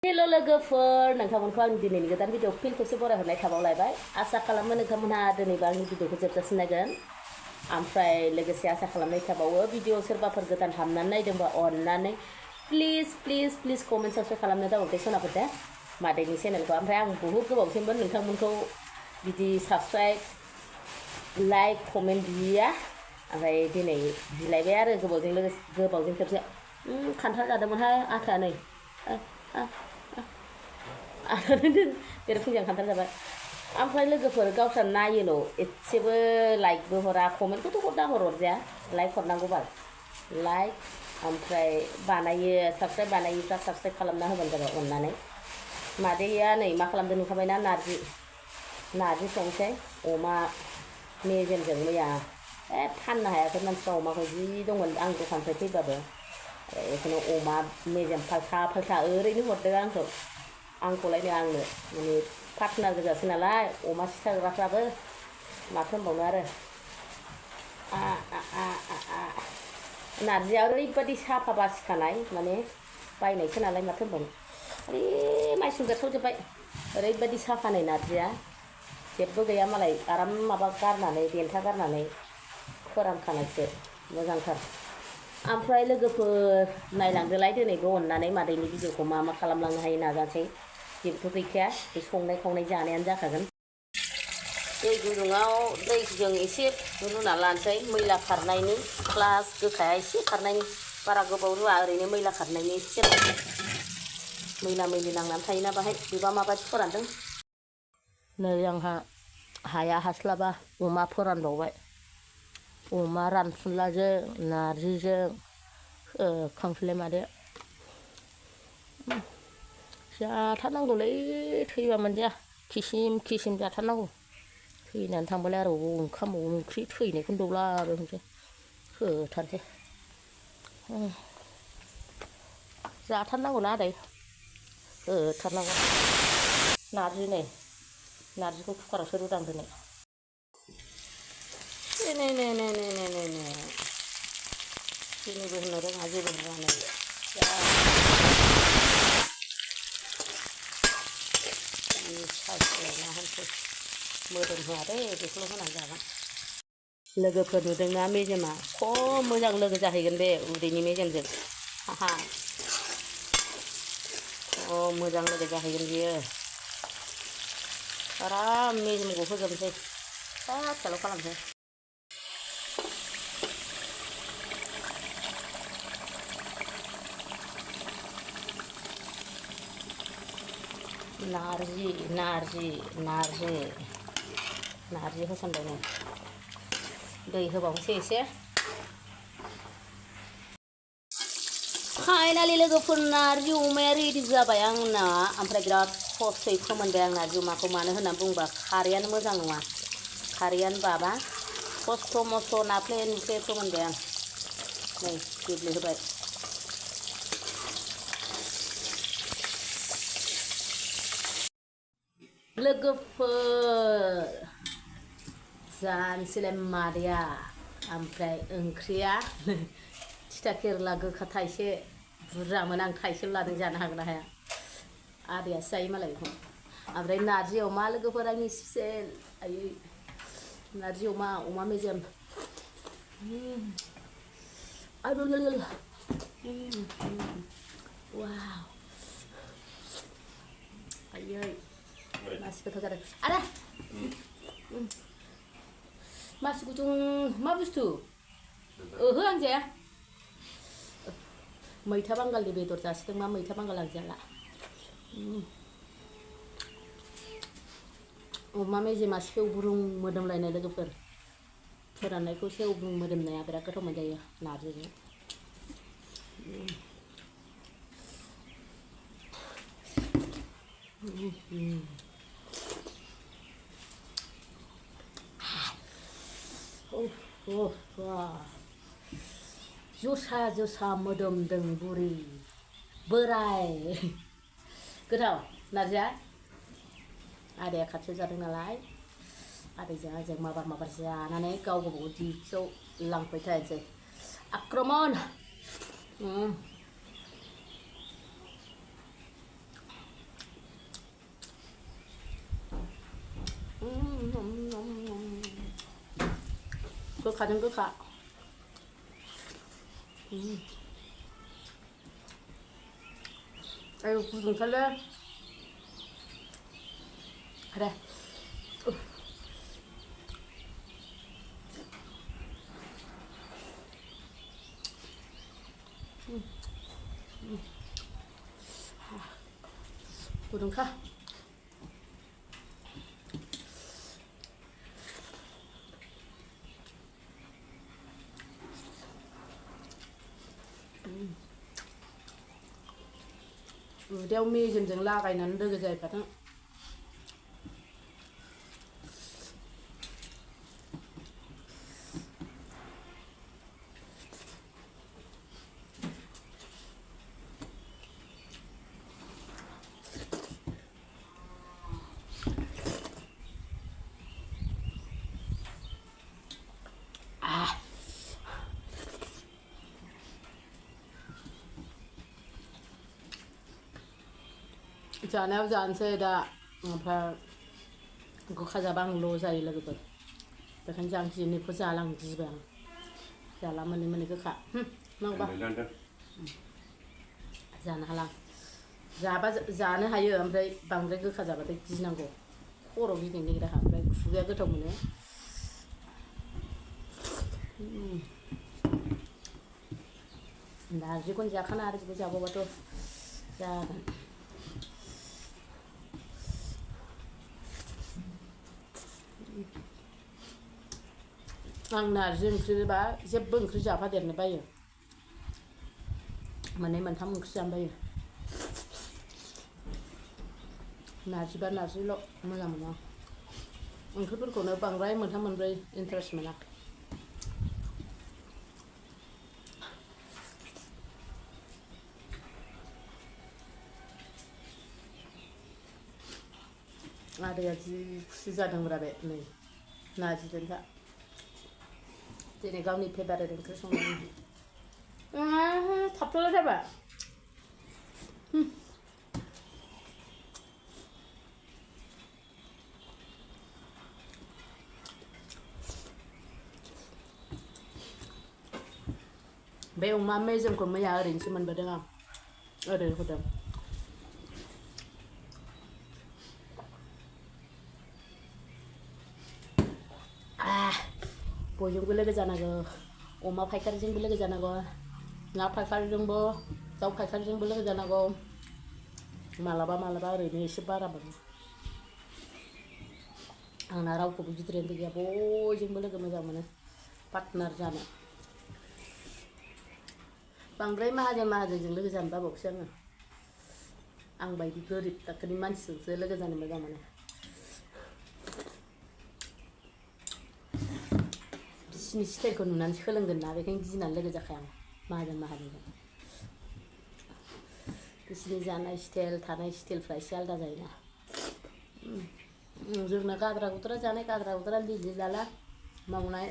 hello लोगोफोर नोंथांमोनखौ आं दिनैनि गोदान भिडिअ फिन खेबसे बरायहरनाय थाबावलायबाय आसा खालामो नोंथांमोनहा दिनैबो आंनि भिडिअखौ जोबजासिम नायगोन ओमफ्राय लोगोसे आसा खालामनाय थाबावो भिडिअ सोरबाफोर गोदान हाबनानै नायदोंबा अननानै प्लिज कमेन्ट साबस्क्राइब खालामनो दाबावदे सनाफोर दे मादैनि चेनेलखौ ओमफ्राय आं बहुद गोबावसिमबो नोंथांमोनखौ बिदि साबस्क्राइब लाइक कमेन्ट बिया ओमफ्राय दिनै बिलायबाय आरो गोबावजों खेबसे खान्थाल जादोंमोनहाय आथा नै बेरफुंजां खान्थाल जाबाय ओमफ्राय लोगोफोर गावस्रा नायोल' एसेबो लाइकबो हरा कमेन्टखौथ' हरना हरजाया लाइक हरनांगौ बाल लाइक ओमफ्राय बानायो साबस्क्राइब बानायोब्ला साबस्क्राइब खालामना होबानो जाबाय अननानै मादैया नै मा खालामदों नुखाबायना नारजि संसै अमा मेजेमजों मैया फाननो हायाखै मानसिफ्रा अमाखौ जि दंमोन आं दखाननिफ्राय फैबाबो बेखौनो अमा मेजेम फाल्था ओरैनो हरदों आंखौलायनो आंनो माने पार्टनार गोजासो नालाय अमा सिथारग्राफ्राबो माथो होनबावनो आरो नारजिया ओरैबायदि साफा बासिखानाय माने बायनायसो नालाय माथो होनबावनो ओरै माइसुं बेरसावजोब्बाय ओरैबायदि साफानै नारजिया जेबो गैया मालाय आराम माबा गारनानै देन्था गारनानै फोरानखानायसो मोजांथार ओमफ्राय लोगोफोर नायलांदोलाय दिनैबो अननानै मादैनि भिडिअखौ मा खालामलांनो हायो नाजानोसै जेबोथ' गैखाया बे संनाय खावनाय जानायानो जाखागोन दै गुदुङाव दैजों एसे रुना लानोसै मैला खारनायनि प्लास गोखाया एसे खारनायनि बारा गोबाव रुवा ओरैनो मैला खारनायनि एसे मैला मैलि नांनानै थायोना बाहाय बेबा माबायदि फोरानदों नै आंहा हाया हास्लाबा अमा फोरानबावबाय अमा रानफुनलाजों नारजिजों खांख्रिलाय मादो जाथारनांगौलै थैबा मोनजाया खिसिम जाथारनांगौ थैनानै थांबालाय आरो ओंखाम ओंख्रि थैनायखौनो दौलाबाय होनसै होथारसै जाथारनांगौना आदै होथारनांगौ नारजिखौ कुकारावसो रुदां दिनै जेबो होननो रोङा जेबो होननो मोदोम होआ दे बेखौल' होनानै जागोन लोगोफोर नुदोंना मेजेमा खम मोजां लोगो जाहैगोन बे उदैनि मेजेमजों मोजां लोगो जाहैगोन बियो आराम मेजेमखौ होजोबनोसै फिसाल' खालामसै नारजि होसनबाय नै दै होबावनोसै एसे फाइनालि लोगोफोर नारजि अमाया रेडि जाबाय आंना ओमफ्राय बिराद खस्थ'यै फोमोनबाय आं नारजि अमाखौ मानो होननानै बुङोबा खारैयानो मोजां नङा खारैयानो बाबा खस्थ' मस्थ' नाफ्ले नुफ्ले फोमोनबाय आं नै गेब्लेहोबाय लोगोफोर जानोसैलाय मादैया ओमफ्राय ओंख्रिया थिथा केरेला गोखा थाइसे बुरजामोन आं थाइसेल' लादों जानो हागोन ना हाया आदैयासो जायो मालाय बेखौ ओमफ्राय नारजि अमा लोगोफोर आंनि स्पेसियेल आयै नारजि अमा मेजेम वाव आयै मासि गोथाव जादों आदा मासि गुदुं मा बुस्थु ओहो आं जाया मैथा बांगालनि बेदर जासिदों मा मैथा बांगाल आं जाला अमा मेजेमा सेवब्रुं मोदोमलायनाय लोगोफोर फोराननायखौ सेवब्रुं मोदोमनाया बिराद गोथाव मोनजायो नारजिजों जोसा मोदोमदों बुरि बोराय गोथाव नारजिया आदाया खाथियाव जादों नालाय आदैजों आंजों माबार जानानै गाव गावबागाव दिगसाव लांबाय थानोसै आक्रमन गोखाजों गोखा आयौ गुदुंथारलै दे गुदुंखा उदैयाव मेजेमजों लागायनानै लोगो जाहैफाथों जानायाव जानोसै दा ओमफ्राय गोखा जाबा आं ल' जायो लोगोफोर बेखायनो आं गिनायखौ जालां गिबाय आं जाला मोनै मोनै गोखा नांगौबा जानो हाला जाबा जानो हायो ओमफ्राय बांद्राय गोखा जाबाथाय गिनांगौ खर' गिदिंनो नागिरा ओमफ्राय खुगाया गोथाव मोनो नारजिखौनो जाखाना आरो बेखौ जाबावबाथ' जागोन आं नारजि ओंख्रिबा जेबो ओंख्रि जाफादेरनो बायो मोननै मोनथाम ओंख्रि जानो बायो नारजिबा नारजिल' मोजां मोनो ओंख्रिफोरखौनो बांद्राय मोनथाम मोनब्रै इन्टारेस्ट मोना आदैया जि खुसि जादोंब्रा बे नै नारजिजों दा दिनै गावनि फेभारेट ओंख्रि संनानै थाबथ'ला जाबाय बे अमा मेजेमखौ मैया ओरैनोसो मोनबोदों आं ओरैनो होदों बयजोंबो लोगो जानांगौ अमा फायखारिजोंबो लोगो जानांगौ ना फायखारिजोंबो दाउ फायखारिजोंबो लोगो जानांगौ मालाबा मालाबा ओरैनो एसे बारा मोनो आंना रावखौबो गिदिरानो गैया बयजोंबो लोगो मोजां मोनो पार्टनार जानो बांद्राय माहाजोनजों लोगो जानो बाबावोसो आं बायदि गोरिब थाखोनि मानसिजोंसो लोगो जानो मोजां मोनो बिसिनि स्टाइलखौ नुनानै सोलोंगोन ना बेखायनो गिनानै लोगो जाखाया आं माहाजोनजों बिसिनि जानाय स्टाइल थानाय स्टाइलफ्रा एसे आलादा जायोना जोंना गाद्रा गुद्रा जानाय गाद्रा गुद्रा लिलि लाला मावनाय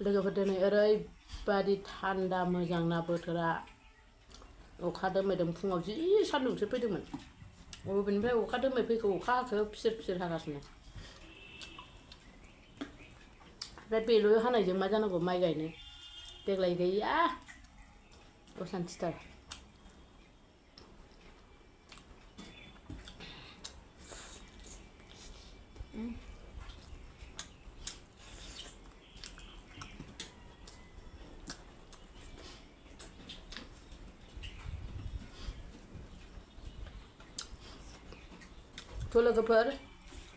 लोगोफोर दिनै ओरैबादि थान्दा मोजां ना बोथोरा अखा दोमैदों फुङाव जि सान्दुंसो फैदोंमोन बबेनिफ्राय अखा दोमै फैखो अखा हाखो फिसिर फिसिर हागासिनो ओमफ्राय बेल' हानायजों मा जानांगौ माइ गायनो देग्लाय गैया असान्थिथार थ' लोगोफोर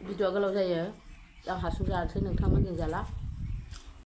भिडिअआ गोलाव जायो आं हारसिं जानोसै नोंथांमोनजों जाला